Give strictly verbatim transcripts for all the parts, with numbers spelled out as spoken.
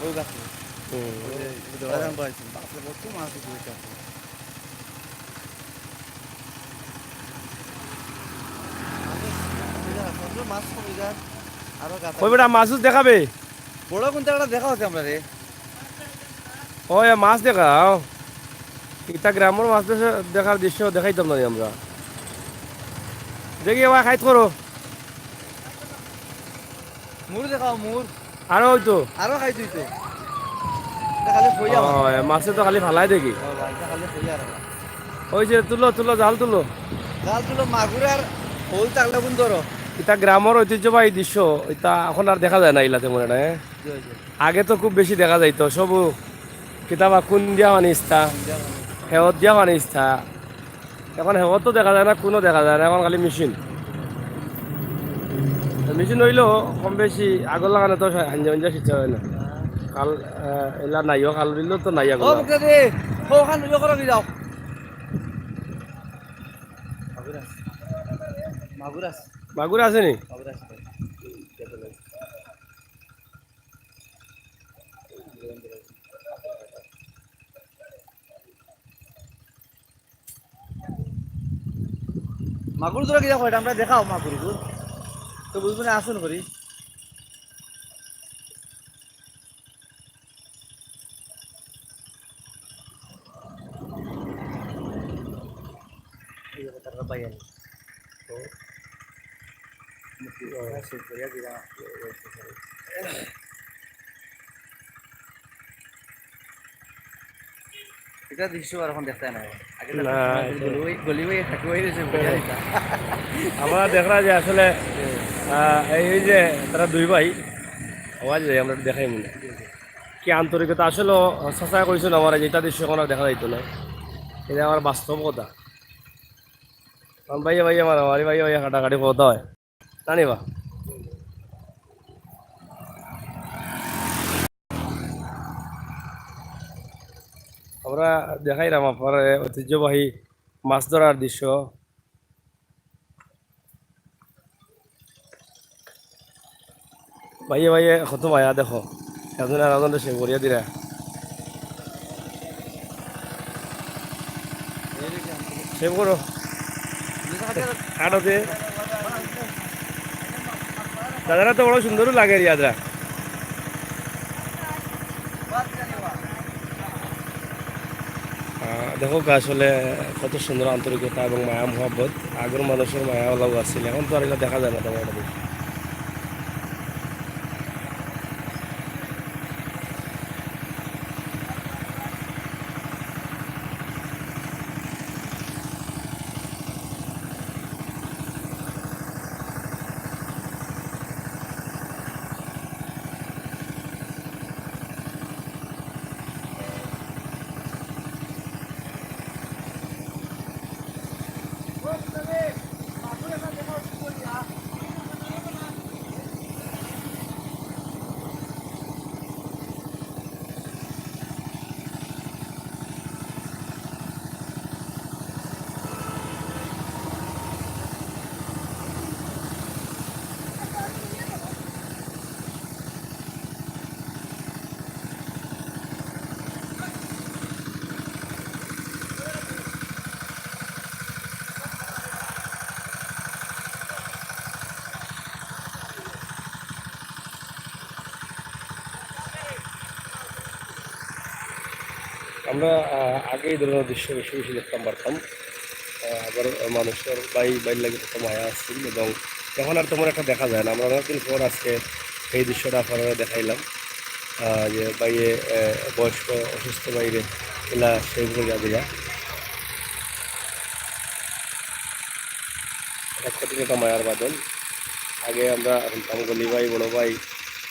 হুম। ওই যে, ওই যে, বাপরে, কত মাছ উঠে গেছে। মাছ কমে যায়, আরো গাছ। কই বেটা, মাছ উছ দেখাবে? বড় কোনটা একটা দেখা হচ্ছে আমরা রে। ওই মাছ দেখাও। ইতা গ্রামর মাছ দেশে-, দেখার দৃশ্য দেখাইতাম না আমরা। দেখি, এবার খাইত করো। মুর দেখাও, মুর। আরো হইতো। আরো খাই তুই তো। এটা খালি কইয়া মাছ। ও, এ মাছে তো খালি ফালাই দেখি। ও ভাই, এটা খালি কইয়া আর। ওই যে তুলো, তুলো, জাল তুলো। জাল তুলো, মাগুর আর হল তাগলা বুন ধরো। ইতা গ্রামর ঐতিহ্যবাহী দৃশ্য, ইতা এখন আর দেখা যায় না ইলা তেমন একটা, হ্যাঁ? জি, জি। আগে তো খুব বেশি দেখা যাইতো, সব কিতাবা কুন দিয়া পানি ইস্তা, কুন দিয়া পানি ইস্তা। হেওত দিয়া পানি ইস্তা। এখন হেওত তো দেখা যায় না, কুনো দেখা যায় না, এখন খালি মেশিন। মেশিন অইলেও কম বেশি আগর লাখান তো হাঞ্জা মাঞ্জা সিঁচা হয় না। খাল, আহ, ইলা নাইও, খাল বিল তো নাই ও আগর লাখান। মুক্তা দে, ও ওখান ইয়ে করো, যাও। মাগুর আছে। মাগুর আছে। মাগুর আছে নি? মাগুর আছে। মাগুর ধরা কিনা কয়টা? আমরা দেখাও মাগুর গো। তো বুঝবো না, আসুন করি। এই যে তারা বাইরে। তো এটা দৃশ্য আর এখন দেখতে না। আগে তো না, সময় এটা গলি বই, গলি বই, হাঁটু বই রয়েছে, বুঝা যেত। আমরা দেখরা যে আসলে, আহ, এই, এই যে তারা দুই ভাই, আওয়াজ দেয়, আমরা একটু দেখাই মনে। কি আন্তরিকতা আসলে চাচা কইছেন আমার, যেটা দৃশ্য এখন আর দেখা যাইতো না। এটা আমার বাস্তব কথা। কারণ ভাইয়ে ভাইয়ে মারামারি, ভাইয়ে ভাইয়ে কাটাকাটি কথা হয়। জানি বা? আমরা দেখাইলাম আপনার ঐতিহ্যবাহী মাছ ধরার দৃশ্য। ভাইয়ে ভাইয়ে কত মায়া দেখো, একজনে আর একজনরে সেভ করিয়া দিরা। সেভ করো। আড়তে। দাদারা তো বড় সুন্দরও লাগে রে দাদারা। আহ, দেখো আসলে কত সুন্দর আন্তরিকতা এবং মায়া মহব্বত। আগর মানুষর মায়া ওলাও আছিল, এখন তো আর এগুলো দেখা যায় না তেমন একটা বেশি। আমরা, আহ, আগে এই ধরনের দৃশ্য বেশি বেশি দেখতাম পারতাম। আহ, আবার মানুষের ভাই ভাইর লাগি কত মায়া আছিল এবং এখন আর তেমন একটা দেখা যায় না। আমরা অনেকদিন পর আজকে এই দৃশ্যটা আপনারা দেখাইলাম, আহ, যে ভাইয়ে, আহ, বয়স্ক অসুস্থ ভাইরে এলা সেভ করিয়া দিলা। এটা কঠিন একটা মায়ার বাদন। আগে আমরা শুনতাম গলি ভাই, বড় ভাই,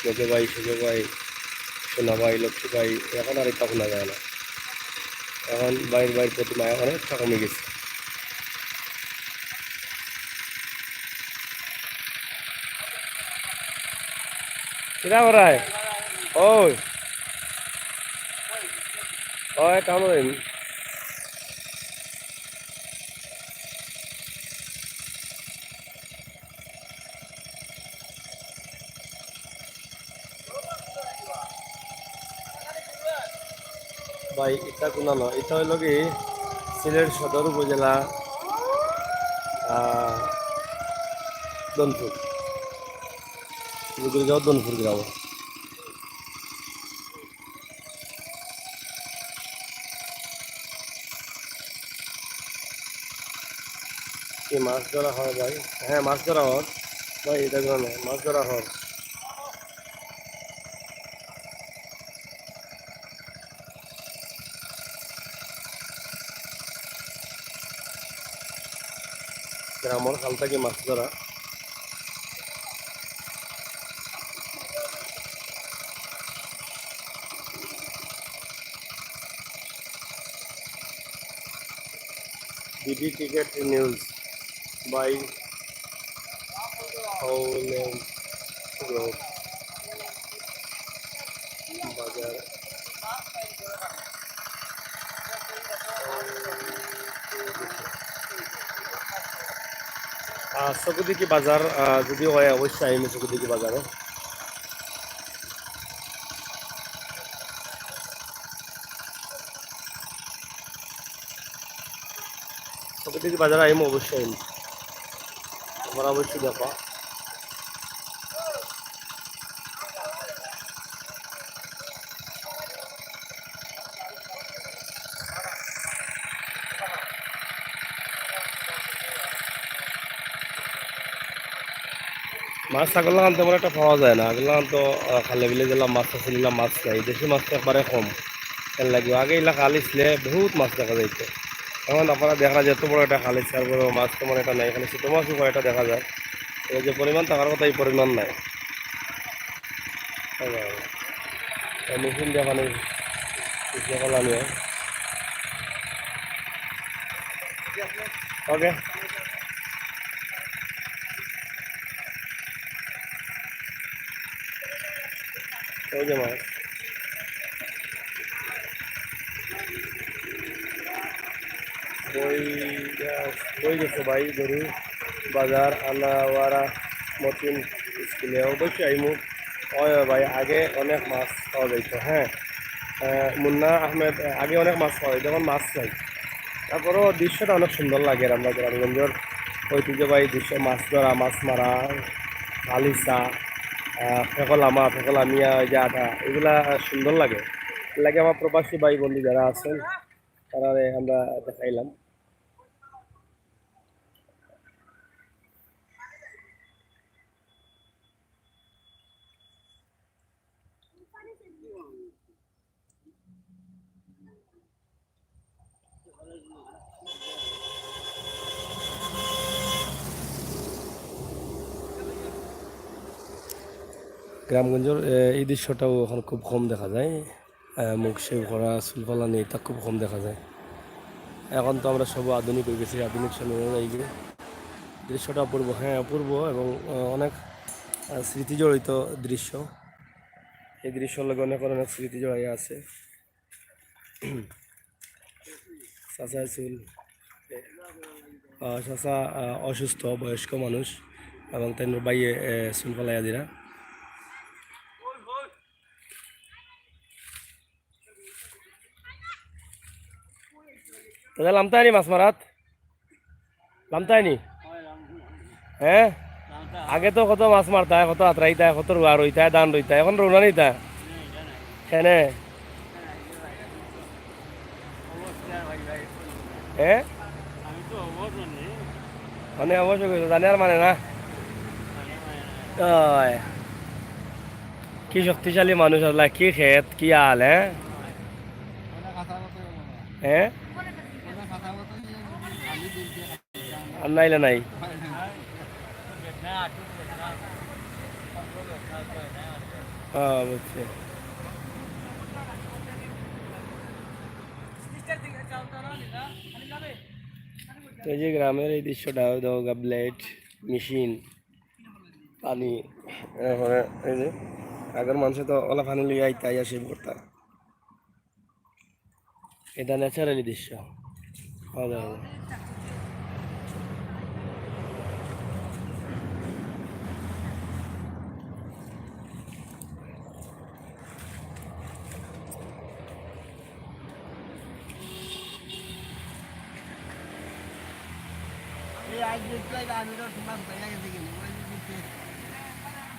মেজো ভাই, সেজো ভাই, সোনা ভাই, লক্ষ্মী ভাই, এখন আর এটা শোনা যায় না। এখন ভাইর ভাইর প্রতি মায়া অনেকটা কমে গেছে। কিতা করায়? ওই। ওই, কাম করিম। ভাই, ইটা কুনানো? ইটা অইলো কি সিলেট সদর উপজেলা, আহ, দনপুর, মুগুরগাঁও দনপুর গ্রাম। কি মাছ ধরা হয় ভাই? হ্যাঁ, মাছ ধরা হয় ভাই, ইটা কুনানো, মাছ ধরা হয়। গ্রামর খাল থাকি মাছ ধরা। বিডি টিকেট নিউজ বাই হাউলেন রোড বাজার। আহ, চকুদিকি বাজার, আহ, যদি হয়, অবশ্যই আইমু চকুদিকি বাজারে। চকুদিকি বাজারে আইমু, অবশ্যই আইমু। তোমরা অবশ্যই দেখো। মাছ আগর লাখান তেমন একটা পাওয়া যায় না। আগর লাখান তো, আহ, খালে বিলে যেলা মাছ আছিল, ইলা মাছ নাই। দেশি মাছ তো একবারে কম। এর লাগি আগে ইলা খাল আছিল, বহুত মাছ দেখা যাইতো। এখন আপনারা দেখরা যে এত বড় একটা খাল আছিল, তারপরে মাছ তেমন একটা নাই, খালি ছোট মাছও কয়েকটা দেখা যায়। এই যে পরিমাণ থাকার কথা, এই পরিমাণ নাই। এই যে, এই মেশিন দিয়ে পানি পিছিয়ে ফেলা নিয়ে। ওকে। ওই যে মাছ। বই, আহ, বই গেছে ভাই, গরু বাজার, আনাওয়ারা, মতিন স্কুলে। অবশ্যই আইমু। ওই ভাই, আগে অনেক মাছ পাওয়া যাইতো, হ্যাঁ। আহ, মুন্না আহমেদ, আহ, আগে অনেক মাছ পাওয়া যাইতো, এখন মাছ নাই। তারপরেও দৃশ্যটা অনেক সুন্দর লাগে, আমরা গ্রামগঞ্জের ঐতিহ্যবাহী দৃশ্য, মাছ ধরা, মাছ মারা, খালিসা, আহ, ফেকলামা, ফেকলামিয়া, ওই যে আটা, এগুলা সুন্দর লাগে। এর লাগি আমার প্রবাসী ভাই বন্ধু যারা আছেন, তারারে আমরা দেখাইলাম। গ্রামগঞ্জর, এ, এই দৃশ্যটাও এখন খুব কম দেখা যায়। এ, মুখ শেভ করা, চুল ফালানি, এটা খুব কম দেখা যায়। এখন তো আমরা সব আধুনিক হয়ে গেছি, আধুনিক সময় অনুযায়ী গিয়ে দৃশ্যটা অপূর্ব, হ্যাঁ, অপূর্ব এবং, এ, অনেক, এ, স্মৃতি জড়িত দৃশ্য। এই দৃশ্যর লগে অনেক, অনেক স্মৃতি জড়াইয়া আছে। চাচা চুল, আহ, চাচা, আহ, অসুস্থ, বয়স্ক মানুষ, এবং তাইনর ভাইয়ে, এ, চুল ফালাইয়া দিরা। দাদা, লামতায় নি মাছ মারাত? লামতায় নি? হ্যাঁ? আগে তো কত মাছ মারতায়, কত আতরাইতায়, কত রুয়া রইতায়, ধান রইতায়, এখন রুনা নিতায়। কেনে? হ্যাঁ? মানে অবশ্য কইছো, জানে আর মানে না। ওই। কি শক্তিশালী মানুষ আসলে, কি খেত, কি আল, হ্যাঁ? হ্যাঁ? আর নাইলে নাই। হ্যাঁ, বুঝছি। তো এই যে গ্রামের এই দৃশ্যটা, ওই দেখো, গা ব্লেড, মেশিন, পানি, এরপরে এই যে আগর মানুষে তো ওলা পানি লইয়া আইতা, আইয়া শেভ করতা। এটা ন্যাচারালি দৃশ্য। অসাধারণ। এই আজ দেখতে হয়, আমি তো তোমার বেড়া গেছে গেলে, ওই যে দেখতে,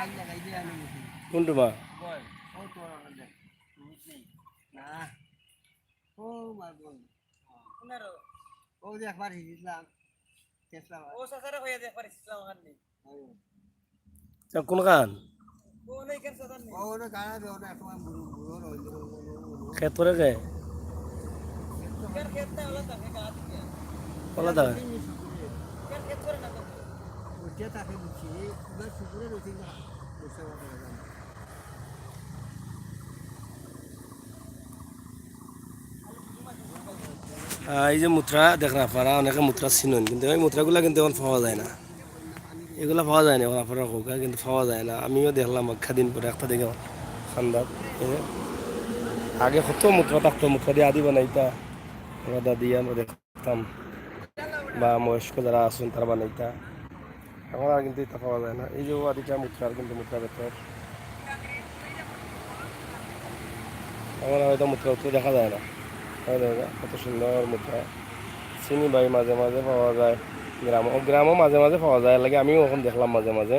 আজ লাগাই দিয়ে আমি গেছি। কোনটা মা? বল, ও তো আমার দেখ, বুঝলি? না, ও মা বল। কোন আরো? ও যে একবার হিসলাম, দেখলাম। ও চাচারে কইয়া যে একবার হিসলাম ওখানে। তা কোনখান? ও অনেক গাড়া দে, অনেক সময় বুড়ো, বুড়ো রইল। খেত করে কে? খেত তো এর খেত না, ওলা থাকে, গা দিকে। ওলা থাকে? এর খেত করে না তো। ওইটা তাকে দিচ্ছি, এই পুরা শুকুরে রয়েছে না, বুঝতে পারবে না। আহ, এই যে মুত্রা দেখরা আপনারা, অনেকে মুত্রা চিনইন, কিন্তু এই মুত্রাগুলা কিন্তু এখন পাওয়া যায় না। এগুলা পাওয়া যায় না এখন, আপনারা কউক্কা, কিন্তু পাওয়া যায় না। আমিও দেখলাম অনেক দিন পরে একটা দেখে খান্দাত। এই যে আগে কত মুত্রা থাকতো, মুত্রা দিয়া আদি বানাইতা, আমরা দাদি আমরা দেখতাম, বা বয়স্ক যারা আছইন তারা বানাইতা। এখন আর কিন্তু ইতা পাওয়া যায় না। এই যে ও আদিটা মুত্রা, আর কিন্তু মুত্রা বেতর। এখন আর হয়তো মুত্রা উত্রা দেখা যায় না। হয় দেখা, কত সুন্দর মুত্রা। চিনি ভাই মাঝে মাঝে পাওয়া যায়। গ্রামও, গ্রামও মাঝে মাঝে পাওয়া যায়, লাগে আমিও এখন দেখলাম মাঝে মাঝে।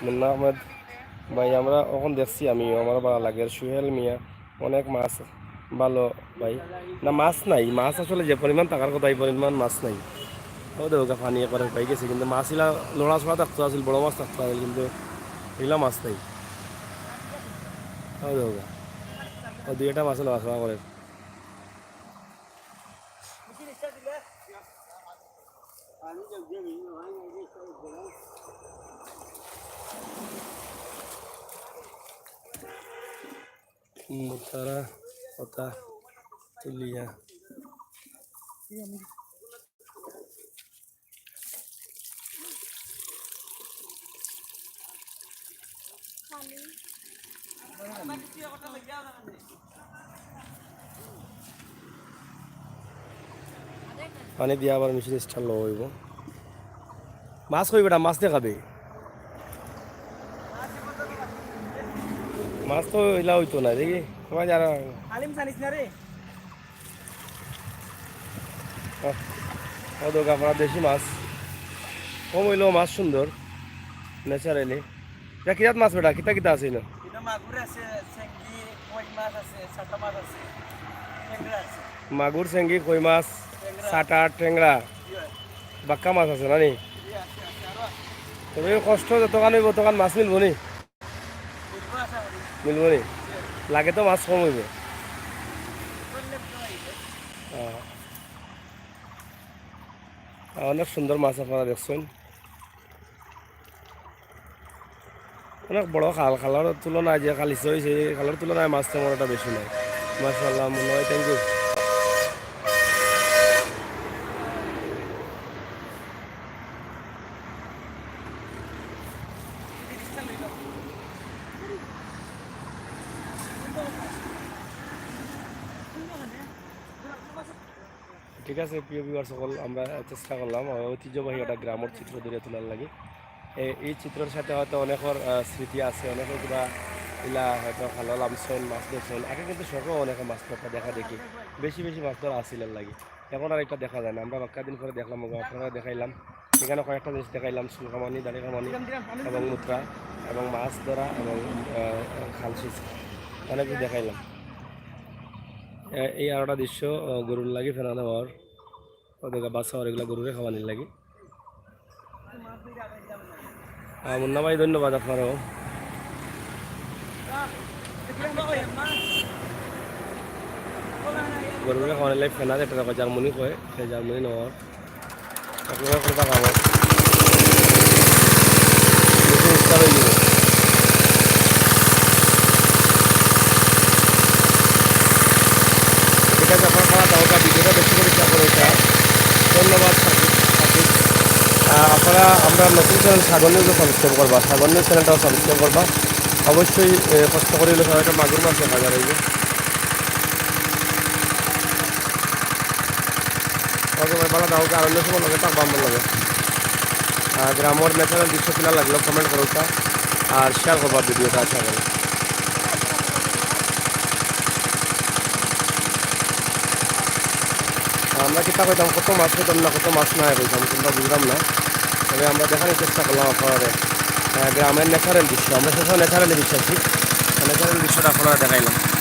মুন্না আহমেদ ভাই, আমরা এখন দেখছি, আমিও, আমার ভালা লাগে। সোহেল মিয়া, অনেক মাছ, ভালো ভাই। না, মাছ নাই, মাছ আসলে যে পরিমাণ থাকার কথা, এই পরিমাণ মাছ নাই। ও দেখো, পানি একবারে শুকাই গেছে, কিন্তু মাছ ইলা লড়াচড়া থাকতো আছিল, বড় মাছ থাকতো আছিল, কিন্তু ইলা মাছ নাই। ও দেখো, ও দুই একটা মাছ লড়াচড়া করে। মুতারা কথা তুলিয়া। পানি দিয়া আবার মেশিন স্টার্ট লওয়া অইবো। মাছ কই বেটা, মাছ দেখাবে। মাছ তো ইলা অইতো না, দেখি। তোমার যারা আলিম জানিস না রে। আহ, ও তো গাফরা দেশি মাছ। কম অইলেও মাছ সুন্দর, ন্যাচারালি। ইটা কিতা মাছ বেটা? কিতা কিতা আছে ইনো? ইনো মাগুর আছে, চেংগি, কই মাছ আছে, সাটা মাছ আছে, টেংরা আছে। মাগুর, চেংগি, কই মাছ, টেংরা। সাটা, টেংরা। জি অয়। বাক্কা মাছ আছে না নি? জি আছে, আছে, আরো আছে। তবে কষ্ট যতখান অইবো, ততখান মাছ মিলবো নি? মিলবো আশা করি। মিলবো নি? জি। লাগে তো মাছ কম অইবো। করলে তো অইবো। হ্যাঁ। অনেক সুন্দর মাছ আপনারা দেখছইন। অনেক বড় খাল, খালর তুলনায় যে খাল ইসে অইছে, এই খালর তুলনায় মাছ তেমন একটা বেশি নাই। মাশাআল্লাহ, মনে হয়, thank you। ঠিক আছে, প্রিয় ভিউয়ার সকল, আমরা চেষ্টা করলাম, আহ, ঐতিহ্যবাহী একটা গ্রামর চিত্র ধরে তোলার লাগি। এ-, এই চিত্রর সাথে হয়তো অনেকর, আহ, স্মৃতি আছে, অনেকে কিবা ইলা হয়তো ভালো লামছইন, মাছ ধরছইন। আগে কিন্তু শখও অনেকে মাছ ধরতা দেখা দেখি, বেশি বেশি মাছ ধরা আছিল আর লাগি। এখন আর এটা দেখা যায় না। আমরা বাক্কা দিন পরে দেখলাম, ওগো আপনারা দেখাইলাম। এখানে কয়েকটা জিনিস দেখাইলাম, চুল কামানি, দাড়ি কামানি এবং মুত্রা এবং মাছ ধরা এবং, আহ, খাল সেচ, অনেক কিছু দেখাইলাম। এ-, এই আরোটা দৃশ্য, আহ, গরুর লাগি ফেনা দেওয়ার, ওদের বাচ্চা আর এগুলা গরুরে খাওয়ানির লাগি। আহ, মুন্না ভাই, ধন্যবাদ আপনারেও। গরুরে খাওয়ানির লাগি ফেনা যেটা দেখো, জার্মানি কয়, সেই জার্মানি নেওয়ার। আপনারা করে দেখাবো। দেখুন, উত্তর হয়ে যাবে। ঠিক আছে, আপনারা খাওয়া দাওয়া ভিডিওটা বেশি করে শেয়ার করে এটা। ধন্যবাদ, সাকিব, সাকিব। আহ, আপনারা আমরা নতুন চ্যানেল সাগর নিউজও সাবস্ক্রাইব করবা, সাগর নিউজ চ্যানেলটাও সাবস্ক্রাইব করবা। অবশ্যই, এ, কষ্ট করে হইলে সবাই একটা মাগুর মাছ দেখা যায় এই যে। ওকে ভাই, ভালো থাকো, আর অন্য সময় লগে থাকবা আমার লগে। আর গ্রামর ন্যাচারাল দৃশ্য কিলা লাগলো কমেন্ট করো তা, আর শেয়ার করবা ভিডিওটা, আশা করি। আহ, আমরা কিতা কইতাম, কত মাছ কইতাম না, কত মাছ নাই কইতাম, কোনটা বুঝলাম না। তবে আমরা দেখানোর চেষ্টা করলাম আপনারারে, আহ, গ্রামের ন্যাচারাল দৃশ্য। আমরা সবসময় ন্যাচারালি বিশ্বাসী, ন্যাচারাল দৃশ্যটা আপনারারে দেখাইলাম।